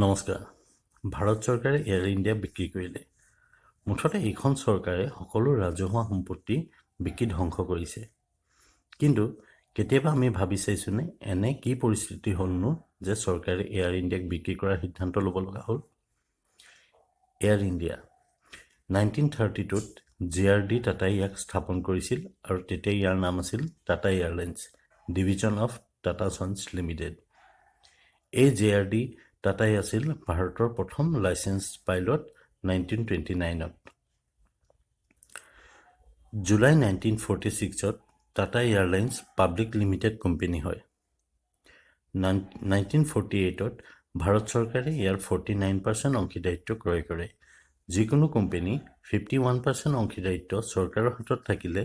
নমস্কাৰ। ভাৰত চৰকাৰে air India বিক্ৰী কৰিলে। মুঠতে এইখন চৰকাৰে সকলো ৰাজহুৱা সম্পত্তি বিক্ৰী ধ্বংস কৰিছে। কিন্তু কেতিয়াবা আমি ভাবি চাইছোঁনে, এনে কি পৰিস্থিতি হ'লনো যে চৰকাৰে এয়াৰ ইণ্ডিয়াক বিক্ৰী কৰাৰ সিদ্ধান্ত ল'ব লগা হ'ল? এয়াৰ ইণ্ডিয়া 1932ত জে আৰ ডি টাটাই ইয়াক স্থাপন কৰিছিল আৰু তেতিয়া ইয়াৰ নাম আছিল Tata airlines, division of Tata sons limited. এই জে আৰ ডি টাটাই আছিল ভাৰতৰ প্ৰথম লাইচেন্স পাইলট 1929ত। জুলাই 1946ত Tata airlines public limited company হয়। 1948ত ভাৰত চৰকাৰে ইয়াৰ 49% অংশীদাৰিত্ব ক্ৰয় কৰে। যিকোনো কোম্পানী 51% অংশীদাৰিত্ব চৰকাৰৰ হাতত থাকিলে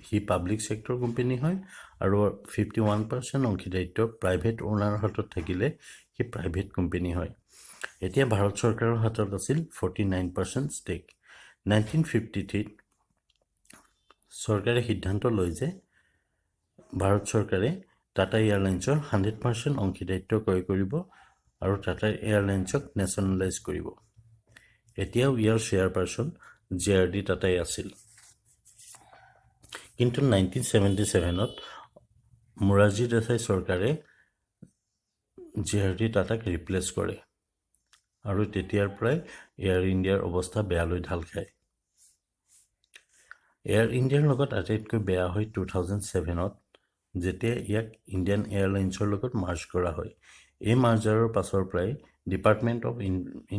সি পাব্লিক ছেক্টৰ কোম্পানী হয় আৰু 51% অংশীদাৰিত্ব প্ৰাইভেট অ'নাৰৰ হাতত থাকিলে সি প্ৰাইভেট কোম্পানী হয়। এতিয়া ভাৰত চৰকাৰৰ হাতত আছিল 49% ষ্টেক। 1953ত চৰকাৰে সিদ্ধান্ত লয় যে ভাৰত চৰকাৰে টাটা এয়াৰলাইন্সৰ 100% অংশীদাৰিত্ব ক্ৰয় কৰিব আৰু টাটা এয়াৰলাইন্সক নেশ্যনেলাইজ কৰিব। এতিয়াও ইয়াৰ চেয়াৰপাৰ্চন জে আৰ ডি টাটাই আছিল। কিন্তু 1977ত মোৰাৰজী দেশাই চৰকাৰে জে আৰ ডি টাটাক ৰিপ্লেচ কৰে আৰু তেতিয়াৰ পৰাই এয়াৰ ইণ্ডিয়াৰ অৱস্থা বেয়ালৈ ঢাল খায়। এয়াৰ ইণ্ডিয়াৰ লগত আটাইতকৈ বেয়া হয় 2007ত, যেতিয়া ইয়াক ইণ্ডিয়ান এয়াৰলাইন্সৰ লগত মাৰ্জ কৰা হয়। এই মাৰ্জাৰৰ পাছৰ পৰাই department of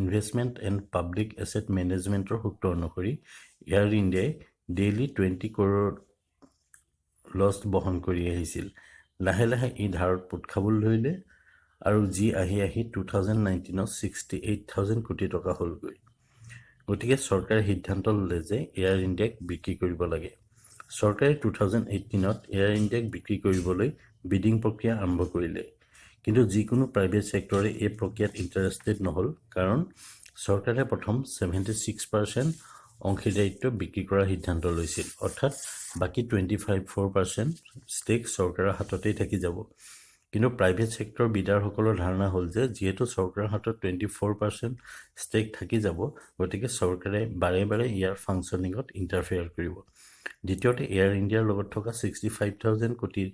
investment and public asset মেনেজমেণ্টৰ সূত্ৰ অনুসৰি এয়াৰ ইণ্ডিয়াই ডেইলি 20 ক্ৰ'ৰ লছ বহন কৰি আহিছিল। লাহে লাহে ই ধাৰত পোত খাবলৈ ধৰিলে আৰু যি আহি আহি 2019ত 68,000 কোটি টকা হ'লগৈ। গতিকে চৰকাৰে সিদ্ধান্ত ল'লে যে এয়াৰ ইণ্ডিয়াক বিক্ৰী কৰিব লাগে। চৰকাৰে 2018ত এয়াৰ ইণ্ডিয়াক বিক্ৰী কৰিবলৈ বিডিং প্ৰক্ৰিয়া আৰম্ভ কৰিলে। কিন্তু যিকোনো প্ৰাইভেট ছেক্টৰে এই প্ৰক্ৰিয়াত ইণ্টাৰেষ্টেড নহ'ল, কাৰণ চৰকাৰে প্ৰথম 76% অংশীদাৰিত্ব বিক্ৰী কৰাৰ সিদ্ধান্ত লৈছিল, অৰ্থাৎ বাকী 25 4% ষ্টেক চৰকাৰৰ হাততেই থাকি যাব। কিন্তু প্ৰাইভেট ছেক্টৰ বিডাৰসকলৰ ধাৰণা হ'ল যে যিহেতু চৰকাৰৰ হাতত 24% ষ্টেক থাকি যাব, গতিকে চৰকাৰে বাৰে বাৰে ইয়াৰ ফাংচনিঙত ইণ্টাৰফেয়াৰ কৰিব। দ্বিতীয়তে, এয়াৰ ইণ্ডিয়াৰ লগত থকা 65,000 কোটিৰ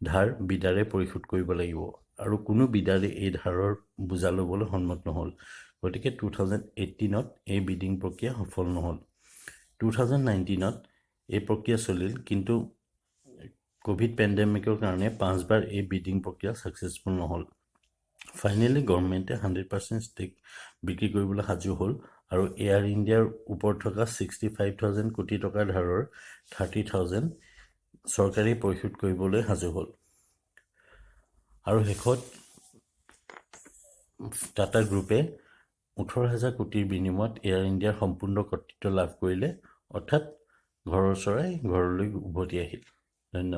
ধাৰ বিডাৰে পৰিশোধ কৰিব লাগিব আৰু কোনো বিডাৰে এই ধাৰৰ বোজা ল'বলৈ সন্মত নহ'ল। গতিকে 2018ত এই বিডিং প্ৰক্ৰিয়া সফল নহ'ল। 2019ত এই প্ৰক্ৰিয়া চলিল, কিন্তু ক'ভিড পেণ্ডেমিকৰ কাৰণে পাঁচবাৰ এই বিডিং প্ৰক্ৰিয়া ছাকচেছফুল নহ'ল। ফাইনেলি গভৰ্ণমেণ্টে 100% ষ্টেক বিক্ৰী কৰিবলৈ সাজু হ'ল আৰু এয়াৰ ইণ্ডিয়াৰ ওপৰত থকা 65,000 কোটি টকাৰ ধাৰৰ 30,000 চৰকাৰে পৰিশোধ কৰিবলৈ সাজু হ'ল। আৰু শেষত টাটা গ্ৰুপে 18,000 কোটিৰ বিনিময়ত এয়াৰ ইণ্ডিয়াৰ সম্পূৰ্ণ কৰ্তৃত্ব লাভ কৰিলে, অৰ্থাৎ ঘৰৰ চৰাই ঘৰলৈ উভতি আহিল।